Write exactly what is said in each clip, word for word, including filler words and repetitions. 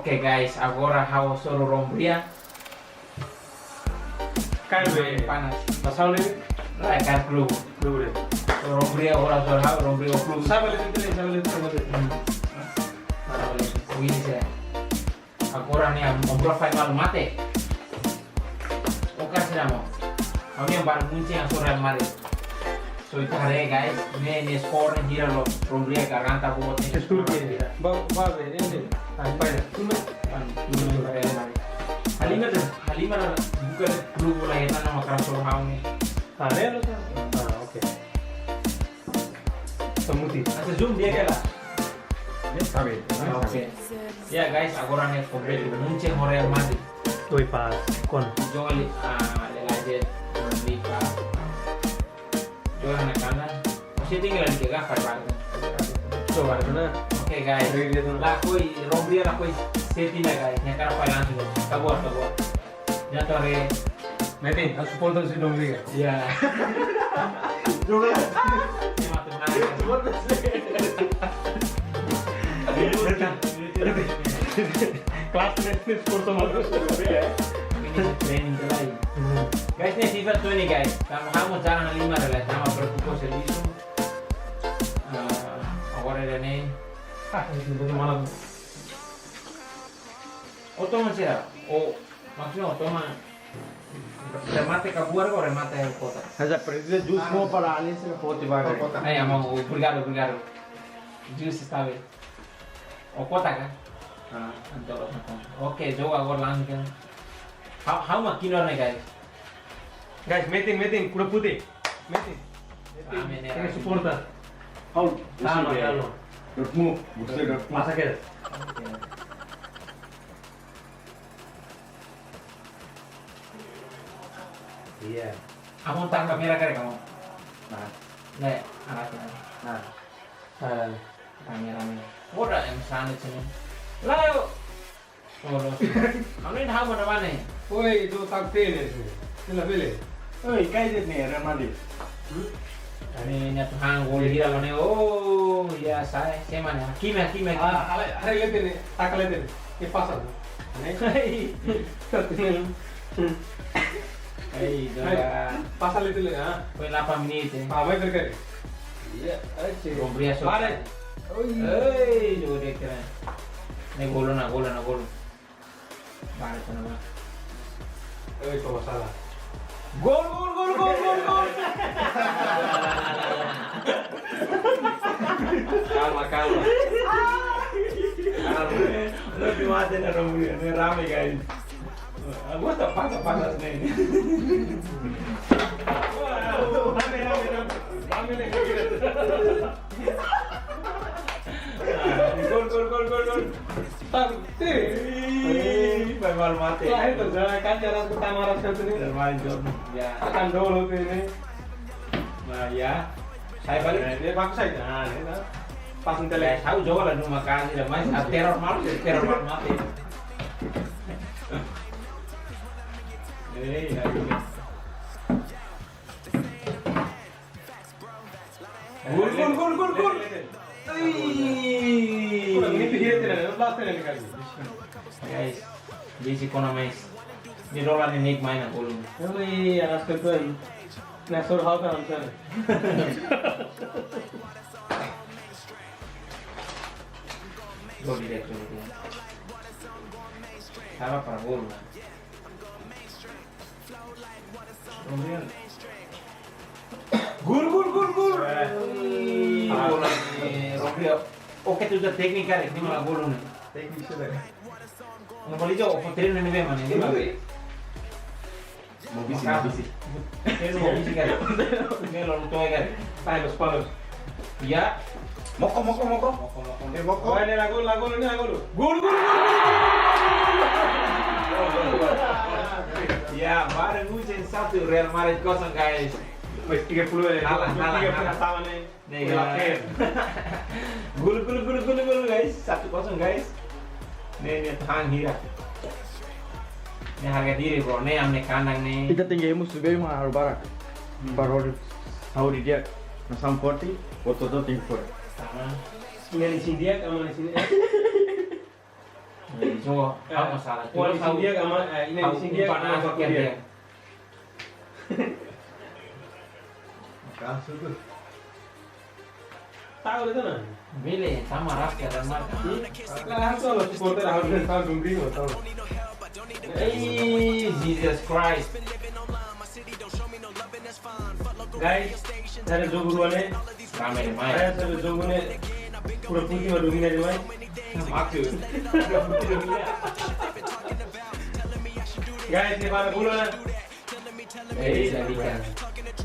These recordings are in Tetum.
Oke guys, agora ha'u hasoru rombriya. Kaer be. Panas. Pasal ni? Lae, kaer flu. Flu be. Rombriya agora hasoru ha'u, rombriya flu. Sabe le tentele, sabe le tentele. Hmm. Para le. Ini saya. Agora ne'e, agora fai malu mate. Oka sira mo. Ami yang baru muncul yang sore hari. So ita haree guys, ne'e, ne'e skor ne'e hira loos, rombriya garganta boot ne'e. Estur ke. Ba, ba be, ne'e, ne'e. Ah, ba ya. Tuma. Pan, tuma, ba ya. Halimar, Halimar buka flu bola ya, tanah makanan sore ha'u ne'e. Ah, ne'e loos. Ah, oke. Samuti. Asa zoom dia kela. Ne'e sabe, ne'e sabe. Oke. Ya guys, agora ne'e kompletu. Muncul ho Real Madrid. Oi, pas. Kon. Joga li, ah, le laje, li pa. Joga na kanan. Masih tinggal di kega, pai pai. Coba, mana? Oke guys. Dari dia tuh. Lakohi, rombriya lakohi. Setting dah guys. Ne'e kaer fai langsung. Kabuar, kabuar. Nyata re. Metin, harus potong si dong dia. Iya. Juga. Ini mah tenang. Kelas teknis porto malu. Ini training lagi. Hmm. Guys, ne'e FIFA twenty guys. Kamu, kamu jarang lima lah, sama berkumpul sendiri. Eh, agora ne'e. Ah, ini dari mana? Otomatis ya. Oh, maksudnya otomatis. Remate kabuar ka remate kotak? Hanesan presiza jus mo para alin sira foti baga. Kotak. Ai, amang, obrigadu, obrigadu. Jus está bem. O kotak ka? Ah, entaun kotak. Oke, joga agora langsung. Ha'u, ha'u mak kinur ne'e, guys. Guys, metin, metin, kuda putih. Metin. Rame ne'e, rame. Suporta. Ha'u, kalma, kalma. Dortmund, gostei Dortmund. Pasa ke. Oke. Iya. Kamu tangkap merah kali kamu. Nah. Nih, anak ini. Nah. Eh, rame-rame. Udah yang sana sini. Lah, yuk. Oh, lo. Kamu ini tahu mana-mana? Woi, itu tak pilih sih. Sila pilih. Oi, kai det ne'e, Real Madrid. Hmm? Ne'e, ne'e atu han gol hira mane. Oh, ya, saya, saya mana? Hakimi, Hakimi, Hakimi. Ah, ale, ale lete ne'e, taka lete ne'e. Ke pasar. Ne'e. Hei. Hei, joga. Pasar lete le, ah. Foi lá para menit, eh. Ah, vai perker. Iya, aje. Rombriya so. Mare. Oi. Hei, joga dia kira. Ne'e gol ona, gol ona, gol. Bale, tona ba. Eh, kau salah. Gol, gol, gol, gol, gol, gol. Kalma, kalma. Kalma. Lebih mate na rombriya, ne'e rame, guys. Agora tá pasa, pasa, ne'e. Rame, rame, rame. Rame, ne'e. Gol, gol, gol, gol, gol. Tang, ti. Ih, malu mate. Lah, itu, jangan kan, jangan pertama rasa itu nih. Termain, John. Ya. Akan dulu tuh ini. Nah, ya. Saya balik. Nah, dia bagus aja. Nah, ini, nah. Pas nanti lagi. Tahu juga lah, nu makasih lah, Mas. Ah, teror malu, teror malu mate. Eh, ya, ya. Gol, gol, gol, gol, gol. Ai. Kurang ini dia tidak ada, belas tidak dikasih. Guys, bisi kona mais. Ini rola ni nik main aku lu. Oi, aras ketuan. Nah, sur hau kan, sur. Gol direct, gol direct. Salah para gol. Gol, gol, gol, gol. Eh. Ih, bola ni, Romeo. Oke, tu uza téknika, ne'e, ne'e mak gol ne'e. Téknika, ne'e. Ne'e bali jo, opo treinu ne'e be mana, ne'e be. Mau bisi, mau bisi. Treinu mau bisi kan. Ne'e lo luto kan. Ai, los palos. Ya. Moko, moko, moko. Moko, moko. Eh, moko. Oh, ne'e la gol, la gol, ne'e la gol. Gol, gol, gol, gol. Ya, baru musim satu, Real Madrid kosong, guys. Wes, tiga puluh ya. Kalah, kalah, tiga puluh kalah. Sama nih. Nih, kalah. Gol, gol, gol, gol, gol, guys. Satu kosong, guys. Ne'e, ne'e, tahan hira. Ne'e harga diri, bro. Ne'e, ami-nia kandang, ne'e. Ita tenke hemu subai mak halo barak. Hmm. Baru hodi, hodi dia. Nah, sama forte, oto-oto tenke fora. Aha. Ne'e isin dia, kamu isin dia. So, eh, ha'u masalah. Kual Terus ha'u, isin dia ama, eh, ina ha'u isin dia umpan ama asu baku dia. Dia. Kasu tu. Tahu dia tu na? Bele, sama ras ka dan marka. Hmm? Lah, langsung lo supporter ha'u dan tahu dum bingo tahu. Ei, Jesus Christ. Guys, sira jogu rua ne'e. Rame demais. Guys, sira jogu ne'e. Pura putih ma domina demais. Maku. Guys, ne'e para bulu na. Eh, bisa, bisa.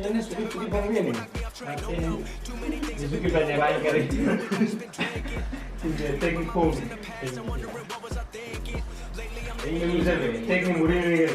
Ini sudah putih para ini. Itu kita nyerahin kali. Tidak, teknik pun. Ini bisa, teknik murid ini.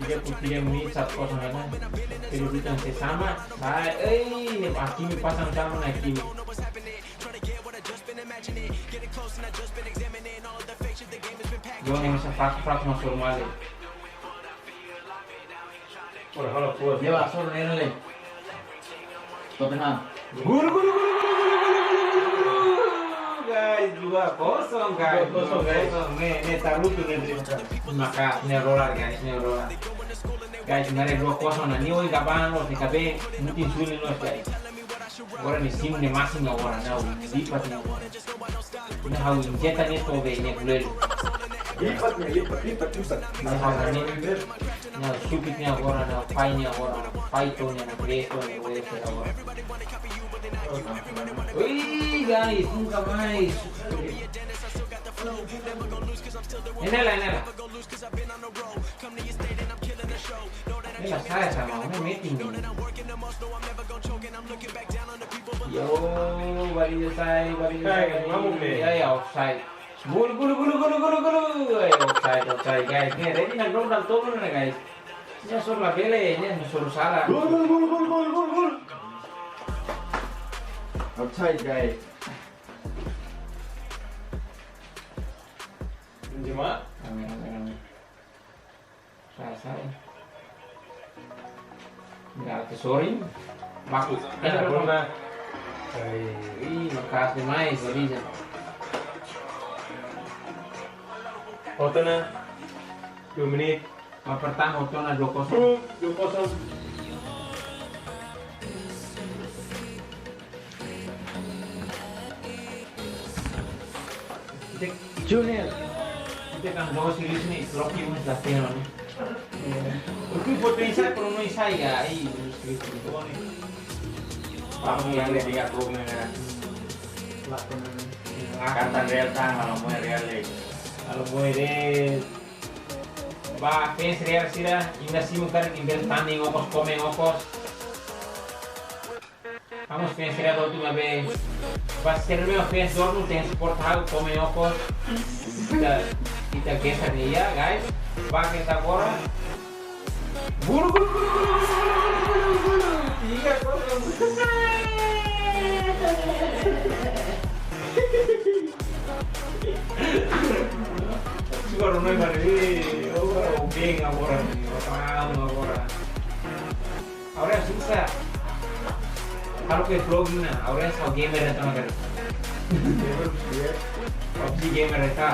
Dia putih yang ini satu kosong kan. Jadi kita masih sama. Saya, eh, Hakimi pasang sama Hakimi. Jone masa fak fak masuk rumah. Ora, hala kuat. Dia masuk ne'e le. Tottenham. Gol, gol, gol. Guys, dua kosong, guys. Dua kosong, guys. Dua kosong. Ne'e, ne'e tarutu ne'e. Maka ne'e rolar, guys, ne'e rolar. Guys, ne'e dua kosong na. Ne'e oi gaban lo, ne'e kabe, mungkin sulit lo, guys. Agora ne'e sim ne'e masing agora, na, lipat ne'e agora. Ne'e ha'u injeta ne'e tobe ne'e bulelu. Lipat ne'e, lipat, lipat, lipat. Ne'e ha'u ne'e, ne'e supit ne'e agora, ne'e fai ne'e agora, fai to ne'e, ne'e preto ne'e, agora. Ui, guys, nunka mais. Enela, enela. Ela sai sama, ne'e meeting. Yo, baliza sai, baliza sai. Sai, vamos ver. Ya, ya, offside. Gol, gol, gol. Ya, offside, offside, guys. Ne'e, ready na gol dan tolu na, guys. Ne'e só labele, ne'e só sala. Gol, gol, gol. Offside, guys. Benzema. Rame, rame, rame. Sai, sai. Ya, ke sorry. Baku. Ada gol na. Ai, ih, makasih mais, Baliza. Hotu ona. Dua menit. Babak pertama, hotu ona dua kosong. Dua kosong. Junior. Ita kan dos series ni, Rocky mesti latihan ni. Oke, buat ini saya, kalau ini saya ya, ini series ni. Kamu yang lebih aku mengenai. Lakukan. Kata Real tang, kalau mau Real ni. Kalau mau Real. Ba, fans Real sira, inda simu karik imbel tanding okos, komen okos. Vamos, fans Real, última vez. Ba, sira ne'ebé fans Dortmund, tenke suporta ha'u, komen okos. Ita, ita geser ne'e ya, guys. Ba, kita agora. Gol, gol, gol. Tiga kosong. Suka Ronaldo mana? Eh, oh, geng agora, nih, orang agora. Agora susah. Kalau ke vlog na, agora só gamer ita na kari. Gamer, iya. PUBG gamer ita.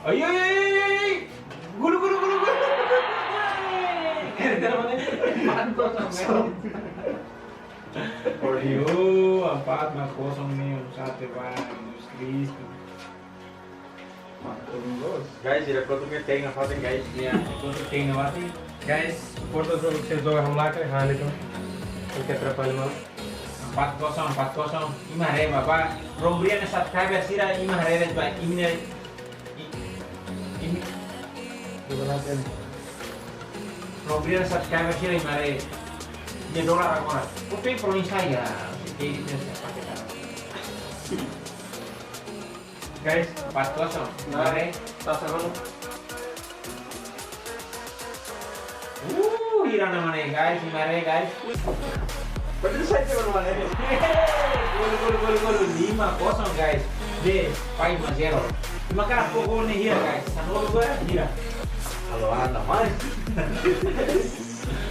Ai, ai, ai, ai, ai. Gol, gol, gol, gol. Empat kosong, men. Por Dios, empat kosong ne'e, sate ba, Jesus Kristu. Guys, ida kotuk ke teng apa tuh, guys? Ya, kotuk teng apa tuh? Guys, suporta joga hamlaka, hani tu. Oke, atrapalha malu. Empat kosong, empat kosong. Imi haree ba, ba. Rombriana subscriber sira, imi haree ba, imi ne, i-, imi. Rombriana subscriber sira, imi haree. Dia dolar agora. Oke, provinsi saya. Oke, ini saya pakai tangan. Guys, empat kosong. Nah, mari. Tos dulu. Uh, hira nama ne'e, guys, mari, guys. Betul saja nama ne'e. Gol, gol, gol, gol. Lima kosong, guys. De, five zero. Lima kali aku gol ne'e hira, guys. Sanulu gua hira. Kalau ada, Mas.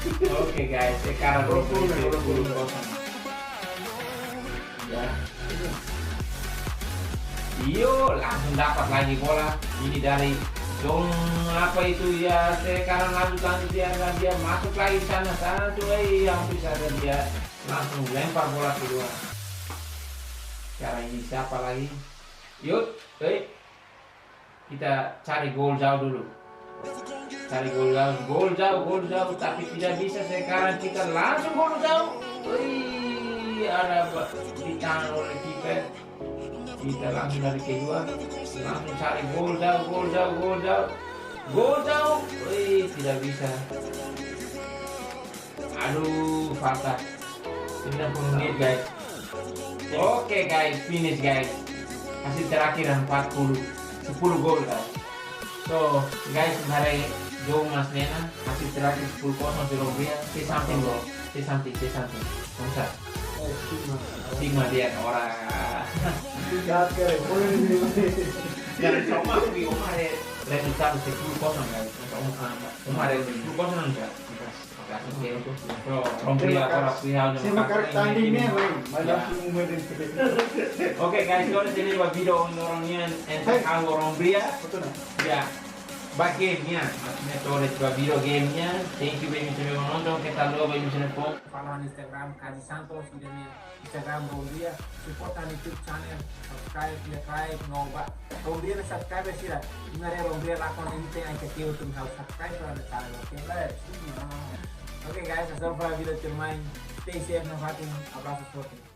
Oke guys, sekarang Rombria sepuluh kosong. Ya. Iyo, langsung dapat lagi bola. Ini dari Dong, apa itu ya? Sekarang lanjut, lanjut dia, dan dia masuk lagi sana, sana tuh, eh, yang bisa, dan dia langsung lempar bola keluar. Sekarang ini siapa lagi? Yuk, eh, kita cari gol jauh dulu. Cari gol jauh, gol jauh, gol jauh, tapi tidak bisa. Sekarang kita langsung gol jauh. Wih, ada ba-, ditahan oleh kiper. Kita langsung dari kedua, langsung cari gol jauh, gol jauh, gol jauh. Gol jauh. Wih, tidak bisa. Aduh, fatal. Sembilan puluh menit, guys. Oke, guys, finish, guys. Hasil terakhir empat puluh, sepuluh gol, guys. So, guys, hari Joe Mas Nena, hasil terakhir sepuluh kosong di Rombria. Say something, bro. Say something, say something. Bangsa. Eh, stigma. Stigma dia, orang. Tidak kere, boleh ini. Dan sama aku, Omar, eh, rezultadu sepuluh kosong, guys. Omar, Omar, eh, sepuluh kosong, enggak? Terima kasih. Bro, Rombria, terima kasih. Agora fui hal Saya makan tanding ini, lain. Mana Ya. Aku mau main. Oke, guys, kalau sini buat video orang nian, and Hey. Kau Rombria. Betul, nah? Ya. Ba game nian, maksudnya kalau ada video game nian, thank you, baby, sudah menonton, kita lo, baby, sudah pom. Follow Instagram, Kaji Santos, ida-ne'e Instagram Rombria, support ha'u-nia YouTube channel, subscribe, like, like, no ba. Rombria nia subscribe sira, imi haree Rombria lakon ini tem ai ke tiu tum ha'u subscribe para channel, oke, guys? Oke, guys, hasoru fali video tuirmai, stay safe, no fighting, abraço forte.